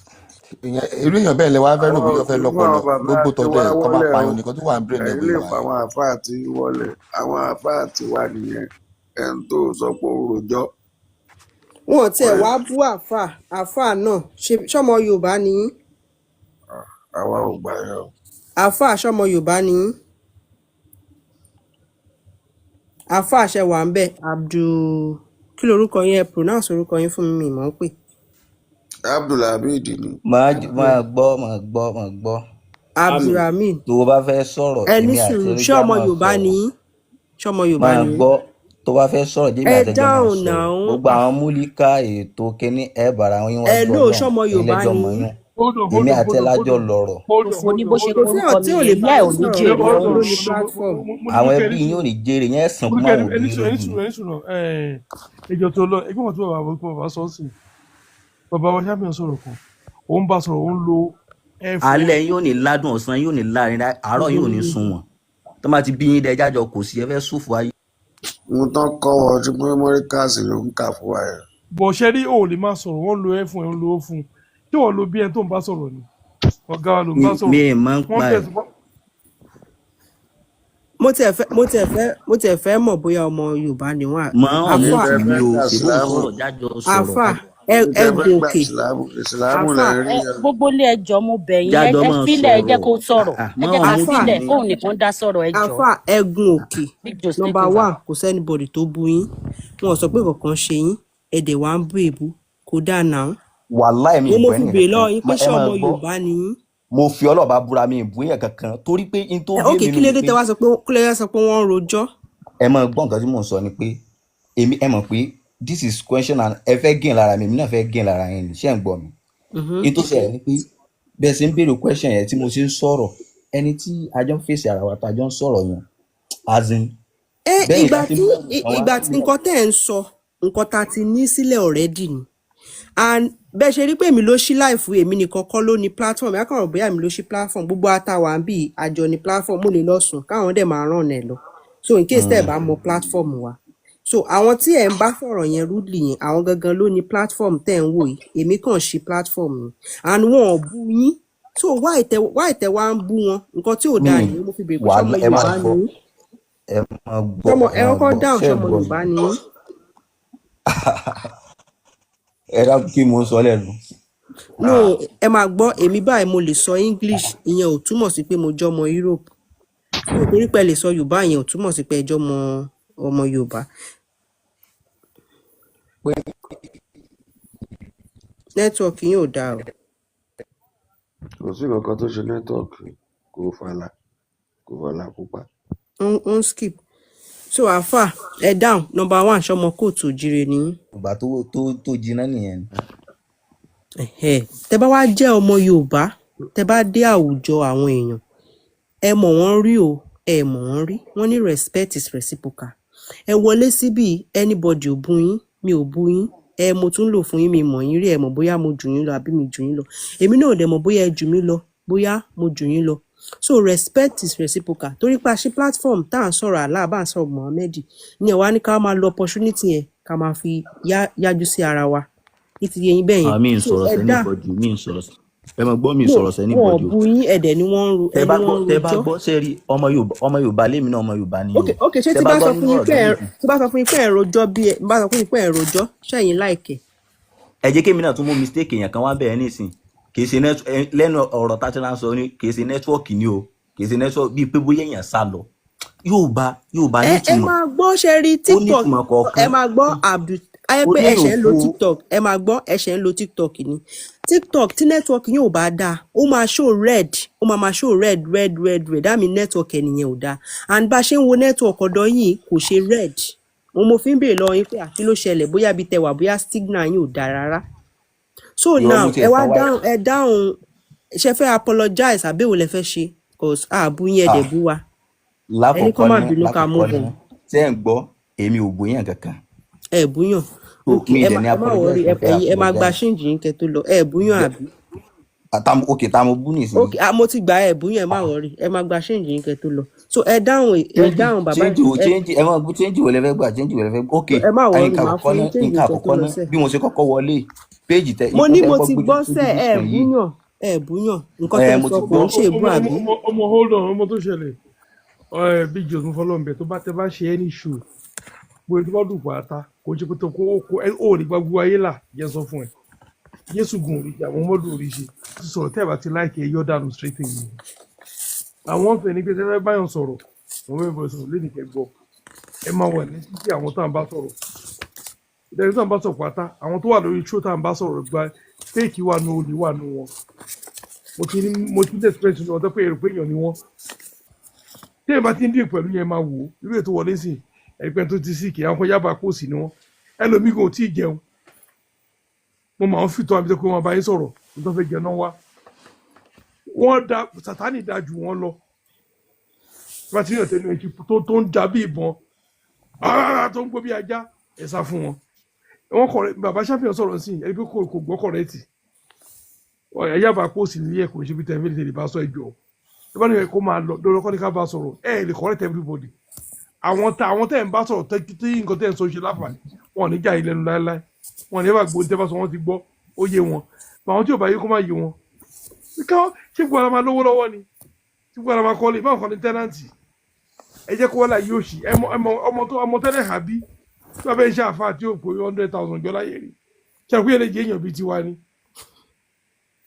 Irú èèyàn bẹ́ẹ̀ lẹ wá fẹ́ rò àwọn bóyá ó fẹ́ òfin fún lọ́pọlọ. àwọn bàbá Gbogbo ti tọ̀dọ̀ wá ẹ̀ kọ́ máa wọlé o. pààyàn nìkan tó wà ń brain ẹ̀ Ẹ̀yin bóyá lè wà fa yẹn. àwọn àáfàá tí wọlé, àwọn àáfàá tí wà nìyẹn. Ẹni tó sọ pé ó rojọ́ Wọn ò tiẹ̀ wọ́n wá bú àáfà, àáfà náà ṣe ṣọmọ Yorùbá ni yín? Àwa ò gbà yẹn o. Àáfà, ṣọmọ Yorùbá ni yín? Àáfà, ṣe wà ń bẹ̀? Abdul, kí lorúkọ yín? Ẹ pronounce orúkọ yín fún mi, mi mọ̀ ń pè. Abdulhamid ni. Máa gbọ́, máa gbọ́, máa gbọ́. Abdulhamid. Tó o bá fẹ́ sọ̀rọ̀, Ẹ ní èmi àti sùúrù, ẹ ṣé já ọmọ máa Yorùbá ni sọ̀rọ̀. yín? Ṣé ọmọ Yorùbá Máa ni yín? gbọ́, tó bá fẹ́ sọ̀rọ̀, jẹ́mi Ẹ àti ẹjọ́ máa dáhùn sọ̀rọ̀. náà. Gbogbo àwọn múlíkà ètò kínní ẹ bára yín Ẹ wájú lóò Ọlọ́run, ṣọmọ ẹ̀yin Yorùbá lẹ́jọ́ ni mọ̀ yín? yún. Hold on, Èmi hold on, àti hold ẹ on, hold lájọ on, lọ̀rọ̀. hold Kò on, fò ní hold bó on, ṣe hold Kò on. séèyàn porúkọ tí mi ò lè yẹn, bá ìyá ẹ̀ yín ò ní sọ̀rọ̀, jèrè àwọn Hold ló on, ní hold on. platform. Mo ní Àwọn kẹ́ ẹbí ẹni yín ò sùúrù. ní jèrè, yẹn sàn Mo ní kún kẹ́ àwọn òbí ẹni yín sùúrù, ẹni lójú ni. sùúrù, ẹni sùúrù. Ẹjọ́ tó lọ, ẹgbẹ́ wọn tí bàbá sọ sí. Bàbá wa champion sọ̀rọ̀ kan. Òun bá sọ̀rọ̀, òun lo F Alẹ́ yín ò ní ládùn, ọ̀sán yín ò ní láàrin, àárọ̀ yín ò ní sunwọ̀n. Tó bá ti bí yín dẹ jájọ kò sí, ẹ fẹ́ ṣòfò ayé. Ohun tán kọ́ wọn tí mọ́ríkàsì ló ń kà fún wa yẹn. Bọ̀ ṣe rí, o ò lè máa sọ̀rọ̀, wọ́n lo F fún ẹ, ń lo O fún un. Tí wọ́n lo bí ẹni tó ń bá sọ̀rọ̀ ni. Ọ̀gá wa ló ń Mi bá mi sọ̀rọ̀. ì mọ̀ ń Wọ́n pa ẹ̀. tẹ̀sí wọ́n. Mo tiẹ̀ fẹ́ mọ̀ bóyá ọmọ Yorùbá ni wọ́n. Mọ Ẹ̀yin Àfà, tẹ́ ọ̀mùtì fẹ́ mi o, gba ṣèbó ń ìsìlámù, sọ̀rọ̀, jájọ sọ̀rọ̀. àfà, ẹ ẹ̀yin ẹ tẹ́ fẹ́ gba gòkè. ìsìlámù, ìsìlámù Àfà, lẹ̀ ń rí Ẹ yẹn. gbogbo ilé, ẹjọ́, mo bẹ̀ yín, ẹ Jájọ ẹ máa filẹ̀, ẹ jẹ́ sọ̀rọ̀. kó sọ̀rọ̀. Ah, Ẹ mọ jẹ́ ká ọ̀mùtì àfà, filẹ̀ mi. kóun nìkan dá sọ̀rọ̀, ẹ jọ̀ọ́. Àfà, ẹ gun òkè. Big Joe, take Number over. one, kò sí anybody tó bú yín, wọn ò sọ pé kankan ṣe yín, ẹ dẹ̀ wá ń bú èbú, kò dáa náà. Wàláì, mi Mo ì mo bú fi ẹnì béèrè kankan. lọ́wọ́ yín pé Ẹ ṣé máa ọmọ gbọ́, Yorùbá ni yín? Mo fi ọlọ́ọ̀bá búra, mi ì bú yẹn kankan, torí pé n tó Ẹ bí ok, èmi kí nù ló ni dé pé tẹ wá sọ pé, kí ló dé sọ pé wọ́n ń rojọ́? Ẹ máa gbọ́, nǹkan tí mò ń sọ ni pé èmi, ẹ mọ̀ pé this is question and ẹ fẹ́ gain lára mi, èmi náà fẹ́ gain lára yín ni. Ṣé ẹ̀ ń gbọ́ mi? Mhm. N tó ṣẹlẹ̀ ni pé bẹ́ẹ̀ ṣe ń béèrè question yẹn tí mo ṣe ń sọ̀rọ̀, ẹni tí a jọ ń fèsì ara wa, tá a jọ ń sọ̀rọ̀ yẹn, as in Ẹ bẹ́ẹ̀ ìgbà bá ti tí mú ẹnìkan wá ìgbà tí nǹkan tẹ́ ẹ̀ ń sọ, nǹkan tá a ti ní sílẹ̀ already ni. And bẹ́ẹ̀ ṣe rí pé èmi ló ṣí live, èmi nìkan kọ́ ló ní platform. Ẹ̀ kàn rò bóyá èmi ló ṣí platform. Gbogbo àtàwà ń bí àjọ ní platform, mo lè lọ sùn káwọn dẹ̀ máa ràn ẹ̀ lọ. So in case tẹ́ ẹ̀ bá mọ platform wa, so àwọn tí ẹ̀ ń bá sọ̀rọ̀ yẹn rudely yẹn, àwọn gangan ló ní platform tẹ́ ẹ̀ ń wò yìí. Èmi kàn ṣí platform ni, and wọn ò bú yín, so why tẹ wá ń bú wọn? Nǹkan tí ò Mi dáa nìyẹn mo fi béèrè pé wà ṣọmọ ẹ máa Yorùbá ni gbọ́ yín? Ẹ máa gbọ́. Ṣọmọ Ẹ ẹ máa kọ́kọ́ gbọ́. dáhùn. Ṣé ẹ Ṣọmọ gbọ́ mi? Yorùbá ni yín? Ẹ dákun, kí mo ń sọ lẹ́nu? No, ẹ máa gbọ́ èmi báyìí, mo lè sọ English, ìyẹn ò túmọ̀ sí pé mo jọmọ Europe. So torí pé ẹ lè sọ Yorùbá, ìyẹn ò túmọ̀ sí pé ẹ jọmọ ọmọ Yorùbá. Pé Network yín ò dáa o. Kò sí nǹkan kan tó ṣe network, kò fàlà, kò fàlà pupa. Ó ń skip. So àfà, ẹ dáhùn. Number one, ṣọmọ káàárọ̀ oòjíire ni yín? Yorùbá tó jiná nìyẹn. Ẹ̀hẹ́. Tẹ bá wá jẹ́ ọmọ Yorùbá, tẹ bá dé àwùjọ àwọn èèyàn, ẹ mọ̀ wọ́n rí o, ẹ mọ̀ wọ́n rí, wọ́n ní respect is reciprocal. Ẹ wọlé síbí, anybody ò bú yín, mi ò bú yín. Ẹ mo tún lò fún yín, mi mọ̀ yín rí. Ẹ mọ̀ bóyá mo jù yín lọ àbí mi jù yín lọ. Èmi náà ò dẹ̀ mọ̀ bóyá ẹ jù mí lọ, bóyá mo jù yín lọ. So respect is reciprocal. Torí pé a ṣe platform tá à ń sọ̀rọ̀ Allah, bá ń sọ̀rọ̀ Muhammed ní, ẹ̀ wá ní ká máa lo opportunity yẹn ká máa fi yájú sí ara wa ní ti yé yín bẹ́ẹ̀ yẹn. Àmì ń So sọ̀rọ̀ ẹ sí dá anybody, mi ń sọ̀rọ̀ sí, ẹ máa gbọ́, mi ń No, sọ̀rọ̀ sí wọn ò anybody o. bú yín, ẹ̀dẹ̀ ni wọ́n ń ro Tẹ ẹni bá wọ́n gbọ́, ń tẹ bá rojọ́. gbọ́, ṣe rí ọmọ Yorùbá, ọmọ Yorùbá lèmi náà, ọmọ Yorùbá ni Ok. o. Ok, ṣé Tẹ tí bá bá gbọ́ sọ fún nínú yín ọ̀rọ̀ pé ẹ mi nìsín, tí bá sọ fún yín pé ẹ rojọ́, bí ẹ bá sọ fún yín pé ẹ rojọ́, ṣẹ́yìn láìkẹ́? Ẹ jẹ́ kémi náà tún mú mistake èèyàn kan wá bẹ̀rẹ̀ nísìn. Kì í ṣe lẹ́nu ọ̀rọ̀ tá a ti rán sọ ni, kì í ṣe network ni o, kì í ṣe network, bíi pé bóyá èèyàn sá lọ. Yorùbá, Yorùbá Ẹ nítumọ̀, máa gbọ́, ṣe rí ó TikTok nítumọ̀ ẹ kọ̀ọ̀kan. máa gbọ́, Abdul ayé Ó pé ní ẹ ṣẹ̀ ń lo òkú. TikTok. Ẹ máa gbọ́, ẹ ṣẹ̀ ń lo TikTok ni. TikTok, tí network yín ò bá dáa, ó máa show red, ó máa máa show red, red, red, red. That mean network ẹnìyẹn ò dáa. And bá a ṣe ń wo network ọ̀dọ̀ yìí, kò ṣe red. Mo fi ń béèrè lọ́wọ́ yín pé àkí ló ṣẹlẹ̀, bóyá ibi tẹ wà, bóyá signal yín ò dáa rárá. So Irọ́, now mo tiẹ̀ ẹ wá tán wáyà. dáhùn, ẹ dáhùn. Ṣe fẹ́ apologize àbí èwo lẹ fẹ́ ṣe? Cause àbú yín, ẹ dẹ̀ Ah, bú wa, ẹni kọ́ lákọ̀ọ́kọ́ má ná, bínú, ká lákọ̀ọ́kọ́ move ná, on. ṣé ẹ̀ ń gbọ́? Èmi ò bóyá kankan. Ẹ búyàn. So Ok, mi ẹ dẹ̀ má ní ẹ má apologize, worry. mo Ẹ fẹ́ ẹ̀yin ẹ máa gba apologize. change yín kẹ́ tó lọ. Ẹ búyàn àbí? Àtàwọn, ok, tá mo bú nísìnyí. Ok, ah, mo ti gbà, ẹ búyàn, ẹ má worry, ẹ máa gba change yín kẹ́ tó lọ. So ẹ dáhùn, ẹ Change dáhùn bàbá. Change wo? Ẹ Change, ẹ máa gbọ́, change wo lẹ fẹ́ gbà? Change wo lẹ fẹ́ gbà? Ok. Ẹ má worry, Nǹkan màá àkọ́kọ́ fún ná, yín change nǹkan yín kẹ́ tó àkọ́kọ́ lọ ná, sẹ́ẹ̀. bí mo ṣe kọ́kọ́ wọlé péjì tẹ Mo nǹkan ní tẹ mo kọ́kọ́ ti gbójú gbọ́ sójú sẹ́ ẹ screen yìí. búyàn, ẹ búyàn, nǹkan Ẹ tẹ́ mo sọ ti kò gbọ́. ń ṣèbú Ọmọ àbí? ọmọ ọmọ, hold on, ọmọ tó ṣẹlẹ̀, ẹ Big Joe fọlọ́nbẹ, tó bá tẹ bá ṣe any show, gbogbo tó bá dùn pátá, kò ṣe pé tó kó kó ẹ ò ní gbogbo ayé là jẹ́ sọ fún ẹ. Jésù gun òrìṣà, àwọn ọmọdé òrìṣì ti sọ̀rọ̀, tẹ́ ẹ bá ti like ẹ, yọ dànù straight away. Àwọn fẹ́ ni pé tẹ́ fẹ́ báyọ̀ sọ̀rọ̀, wọ́n fẹ́ bọ̀ sọ̀rọ̀ lẹ́nìí kẹ́ gbọ́, ẹ máa wà ní títí àwọn tá à ń bá sọ̀rọ̀, ìdájọ́ tá à ń bá sọ̀rọ̀ pátá, àwọn tó wà lórí show tá à ń bá sọ̀rọ̀, gba fake wà nù, olè wà nù wọn. Mo ti ní experience ní ọjọ́ pé èrò pé èèyàn ni wọ́n. Tí èèyàn bá ti ń dín pẹ̀lú yẹn, máa wò ó irú ètò wọlé sí ẹgbẹ́ tó ti sí kì í, àwọn kan yábà kó sí ni wọ́n, ẹlòmíì kò tí ì jẹun. Mo máa ń fìtọ́ àbí tó pé wọ́n bá yín sọ̀rọ̀ nítorí fẹ́ jẹun náà wá, wọ́n da Sátánì da jù wọ́n lọ. Bá ti yàn tẹnu ẹtì tó ń ja bí ìbọn, tó ń gbó bí ajá, ẹ sá fún wọn. Wọn kọ bàbá ṣàfihàn sọ̀rọ̀ sí ẹni pé kò gbọ́ correct ẹ, yábà kó sì ní ẹ kò ṣe bí tẹ̀lé tẹ̀lé bá sọ ẹjọ́ tó bá ní kó máa lọ lọ́dọ̀ kọ́ ní ká bá sọ̀rọ̀. Ẹ lè correct everybody. Àwọn tẹ̀ ń bá sọ̀rọ̀ tí nǹkan tẹ̀ ń sọ ṣe láǹfààní, wọn ò ní jà yín lẹ́nu láéláé, wọn ò ní bá gbóhùn tẹ́ bá sọ, wọ́n ti gbọ́, ó yé wọn. Àwọn tí ò bá yé, kó má yé wọn. Ká ṣé gbogbo ara máa lówó lọ́wọ́ ni? Tí gbogbo ara máa kọ́lé báwọn kan ní tenant. Ẹ jẹ́ kó wọ́n láyé òṣì. Ẹ mọ ọmọ tó ọmọ tẹ́lẹ̀ hà bí tí wọ́n fẹ́ ṣe àfa tí ó pé 100,000 jọ láyé rí. Ṣe àpéyẹ lè jẹ́ èèyàn bíi tiwa ni?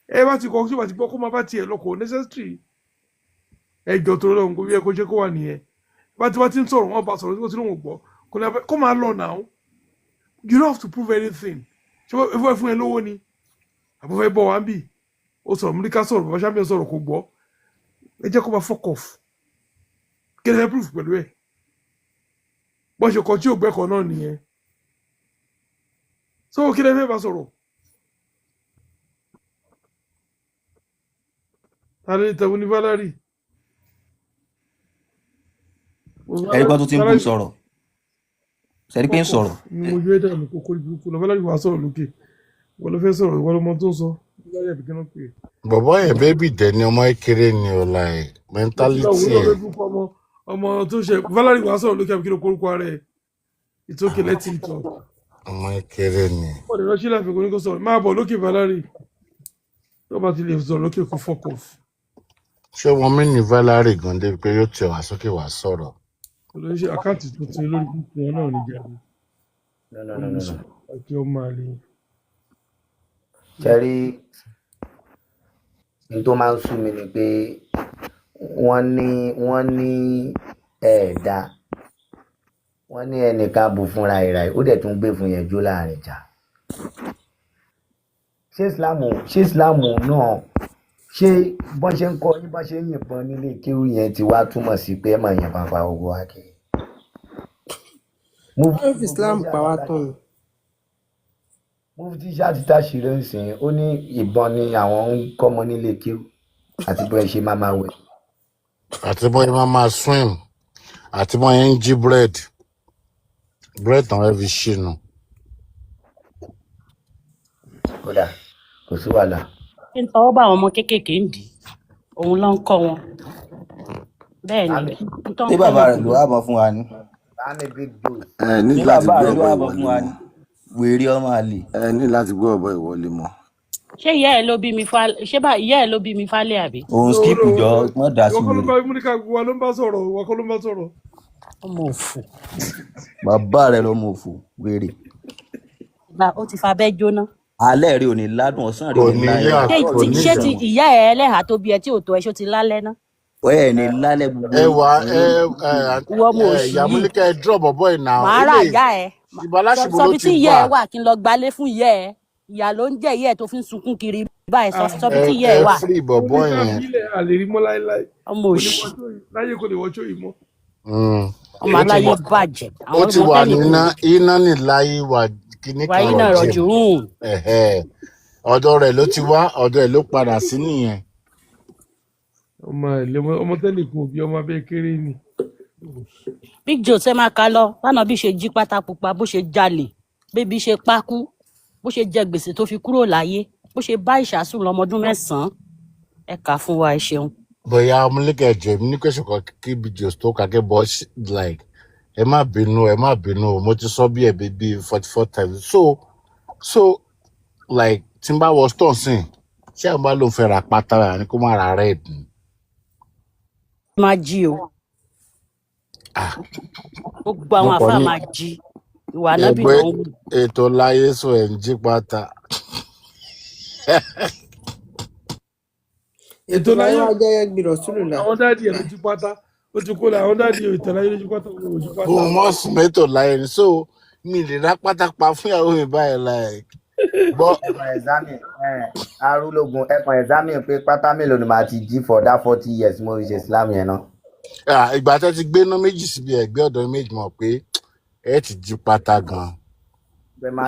Ẹ bá ti kọ, tí ó bá ti gbọ́, kó má bá tiẹ̀ lọ, kò necessary. Ẹ jọ tó lọ́hùn kó yẹ kó ṣe kó wà nìyẹn. Bá ti ń sọ̀rọ̀, wọ́n bá sọ̀rọ̀ tí wọ́n ti lóhùn gbọ́, kò ní abẹ́ kó máa lọ now. You don't have to prove anything. Ṣé wọ́n fẹ́ fún ẹ lówó ni àbọ̀ fẹ́ bọ̀ wá ń bì? Ó sọ̀rọ̀, múlíkà sọ̀rọ̀, bàbá champion sọ̀rọ̀, kò gbọ́. Ẹ jẹ́ kó máa fuck off. Kí ẹ fẹ́ proof pẹ̀lú ẹ̀? Bọ́n ṣe kọ tí ò gbẹ́kọ̀ọ́ náà nìyẹn. So kí lẹ fẹ́ bá sọ̀rọ̀? Tàbí tẹ̀wọ́n ní Valerie. Ẹ̀rí kan tó ti ń bú Valerie sọ̀rọ̀ sẹ́rí pé ń fuck off sọ̀rọ̀. Ni mo yọ dànù kókó ìburúkú lọ. Valerie wàá sọ̀rọ̀ lókè, wọ́n ló fẹ́ sọ̀rọ̀, wọ́n ló mọ tó ń sọ. Valerie àbíkẹ́ náà pè é. Bọ̀bọ́ yẹn bébì dẹ̀ ni, ọmọ kékeré ni o, like Mo ti lọ mentality wúlò ẹ̀. lórí burúkú ọmọ ọmọ tó ṣe. Valerie wàá sọ̀rọ̀ lókè, àbíkẹ́ ló kórúkọ ara ẹ̀. It's okay, let him talk. Ọmọ kékeré ni. Wọ́n lè lọ sí láàfin, kò ní kó sọ̀rọ̀. Máa bọ̀ lókè, Valerie. Tó bá ti lè sọ̀rọ̀ lókè, kó fuck off. Ṣé wọn mí ní Valerie gan débi pé yóò tẹ̀ wá sókè wá sọ̀rọ̀? Kò ló ń ṣe àkáǹtì tuntun lórí burúkú wọn náà níjà ni. No, no, no, no, no. Àti ọmọ àlè. Ṣẹ́rí, n tó máa ń sú mi ni pé wọ́n ní ẹ̀ẹ̀dá, wọ́n ní ẹnìkan bù fúnra ìrà, ó dẹ̀ tún gbé fún yẹn jó láàrin ìjà. Ṣé Islam náà, ṣé bọ́n ṣe ń kọ́ yín, bọ́n ṣe ń yìnbọn nílé kéwú yẹn ti wá túmọ̀ sí pé ẹ máa yìnbọn pa gbogbo wa kiri? Wọ́n fi Islam pa wá tán ni. Mufti ṣáàtì ló ń sìn, ó ní ìbọn ni àwọn ń kọ́mọ nílé kéwú àti bó ẹ ṣe máa máa wẹ̀. Àti bọ́n yẹn máa máa swim, àti bọ́n yẹn ń jí bread tán fẹ́ fi ṣìnù. Kódà kò sí wàhálà. Kí n tọwọ́ bá àwọn ọmọ kéékèèké ń dì í, òun ló ń kọ́ wọn bẹ́ẹ̀ ni. Bámi N tó ń Ṣé kọ́ bàbá wọn rẹ̀ kò ló yé. wá bọ̀ fún wa ni? Bámi big dose. Ẹ ní Ṣé láti bàbá gbé rẹ̀ ló ọ̀bọ wá bọ̀ ìwọlé fún wa mọ́. ni? Wèrè ọmọ àlè. Ẹ ní láti gbé ọ̀bọ ìwọlé mọ́. Ṣé ìyá ẹ ló bí mi fa? Ṣé bá ìyá ẹ ló bí mi fálẹ̀ àbí? Òun No, skip no, jọ mọ́ dá ìwọ sí kọ́ ló wèrè. bá múníkà wa ló ń bá sọ̀rọ̀, ìwọ kọ́ ló ń bá sọ̀rọ̀. Ọmọ òfò. Bàbá rẹ̀ lọmọ òfò wèrè. Gba ó ti fa abẹ́ jóná. Alẹ́ rẹ̀ ò ní ládùn, ọ̀sán rẹ̀ Kò ò ní ní láyọ̀. yá Ṣé kò ti ní ṣé ti ìtumọ̀. ìyá ẹ ẹlẹ́hàá tó bí ẹ tí ò tó ẹ, ṣó ti lálẹ́ ná? Ẹ ní lálẹ́ gbogbo Ẹ yín. wà ẹ Ẹ̀yin ẹ Ìwọ ọmọ ẹ òṣì ìyá yìí, Múlíkà, ẹ drop bọ̀bọ́ ẹ̀ náà. màá rà Eléyìí ìyá ẹ. ìbá aláṣìbò Sọ ló bí ti tí ìyá gbà. ẹ wà kí n lọ gbalé fún ìyá ẹ. Ìyá ló ń jẹ ìyá ẹ tó fi ń sunkún kiri báyìí. Sọ Ah, sọ bí Ẹ tí ìyá ẹ ẹ wà. free bọ̀bọ́ múníkà yẹn. fílẹ̀, àlè rí mọ́ láéláé. Ọmọ Kò ní òṣì, wọṣọ yìí láyé, kò lè wọṣọ yìí mọ́. Ọmọ Ó ti aláyé wà bàjẹ́, ó àwọn ti ọmọ wà tẹ́nìkan níná ò bí. iná níláyé wà kíní kan Wàyí náà rọ̀jìm. rọ̀jò hùn. Ẹ̀hẹ́. Ọ̀dọ̀ rẹ̀ ló ti wá, ọ̀dọ̀ ẹ̀ ló padà sí nìyẹn. Ọmọ àlè, ọmọ tẹ́lẹ̀ kò bí ọmọ abẹ́ kéré ni. Big Joe ṣe máa ka lọ bánà bí ṣe jí pátá pupa, bó ṣe jalè, bébí ṣe pákú, bó ṣe jẹ gbèsè tó fi kúrò láyé, bó ṣe bá ìṣàsùn lọmọdún 9. Ẹ kà á fún wa, ẹ ṣeun. Bóyá Múlíkà, ẹjọ, èmi ní question kan kí BJ tó kàkẹ́ bọ́ like ẹ má bínú, ẹ má bínú o, mo ti sọ bí ẹbí bí 44 times. So like tí n bá wọ store sìn, ṣé àwọn bá lóun fẹ́ ra pátá rà ní kó má ra red ni? Máa jí o. Ah, Gbogbo mo àwọn kàn àfáà ní máa jí ìwà nábì ẹgbẹ́ ló ń wù. ètò láyé sọ ẹ̀ ń jí pátá. Ètò Ètò láyé láyé wá jẹ́ bí rọ̀ṣúlùlà. Àwọn daddy ẹ̀ ló jí pátá, ó ti kó la àwọn daddy ẹ̀. Ètò láyé ló jí pátá, òun ò jí pátá. Òun mọ̀ sùn mẹ́tò láyé ni, so mi lè ra pátá pa fún ìyàwó mi báyìí like gbọ́. Ẹ̀kan examine ẹ̀ arúlógún, ẹ̀kan examine pé pátá mélòó ni màá ti jí for that 40 years mo fi ṣe Islam yẹn náà. Ah, ìgbà tó ti gbé iná méjì síbi ẹ̀gbẹ́ ọ̀dọ̀ méjì, mọ̀ pé ẹ ti jí pátá gan. Pé má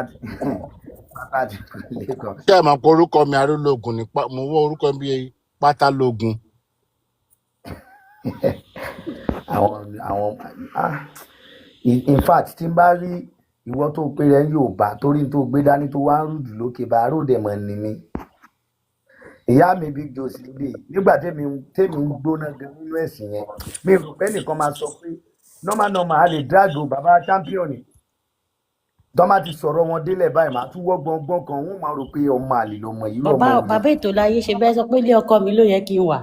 pátá ti lẹ́kọ̀ọ́. Ṣé ẹ mọ̀ pé orúkọ mi arúlógún ni mo wọ orúkọ mi bíi pátálógún. Àwọn ah, in fact, tí n bá rí ìwọ tó pé rẹ yóò bá torí tó gbé dání tó wá ń rúdù lókè bá ròdè mọ̀ ní mi. Ìyá mi Big Joe sì lè nígbà tèmi ń gbóná gan nínú ẹ̀sìn yẹn, mi rò pé nìkan máa sọ pé normal normal a lè drag o bàbá champion tó má ti sọ̀rọ̀ wọn délẹ̀ báyìí, màá tún wọ́ gbọ̀ngbọ̀n kan, wọ́n máa rò pé ọmọ àlè lọmọ yìí, irú Bàbá ọmọ wo ni. bàbá ètò láyé ṣe bẹ́ẹ̀ sọ pé ilé ọkọ mi ló yẹ kí n wà.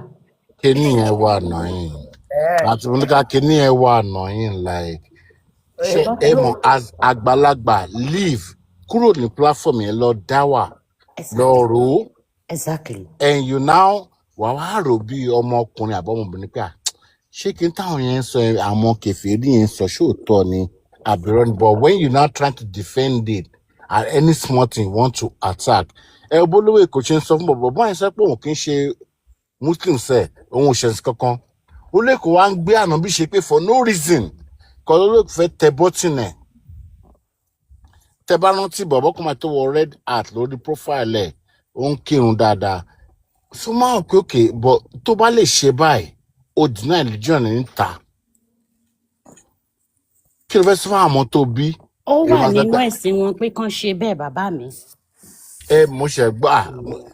Kíní yẹn wà náà yìí. Ẹ Àti Múlíkà, kíní ẹ wà annoying, like, ṣé ẹ ẹ no mọ̀, as àgbàlagbà, leave, kúrò ní platform yẹn, lọ dá wà, lọ rò ó. And you now wà wá rò bí ọmọkùnrin àbọ̀mọbìnrin pé, à, ṣé kí n táwọn yẹn ń sọ yẹn, àwọn kèfèrí yẹn ń sọ, ṣóòótọ́ ni àbírọ́ ni? But when you now trying to defend it, at any small thing you want to attack. Ẹ bólówó Èkó ṣe ń sọ fún bọ̀bọ̀ bọ́ọ̀ yẹn, sọ pé òun kì í ṣe Muslim sẹ, òun ò ṣẹ̀sìn kankan. Ó lẹ́kọ̀ọ́ wá ń gbé ànábì ṣe pé for no reason kọ́ ló lè fẹ́ tẹ button ẹ̀. Tẹ bá rántí, bọ̀bọ̀ kan máa tó wọ red hat lórí profile ẹ̀, ó ń kírun dáadáa. So máa pé okay, but tó bá lè ṣe báyìí, ó deny religion ní ta, kí ló fẹ́ sọ fún àwọn tó bí? Ó Èyí wà máa sọ nínú pé ẹ̀sìn wọn pé kán ṣe bẹ́ẹ̀, bàbá mi. Ẹ mo ṣe gbọ́ à,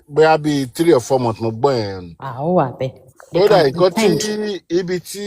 bóyá bíi 3 or 4 months mo gbọ́ yẹn. À, ó wà bẹ́ẹ̀. They Kódà can nǹkan tí pretend. ibi tí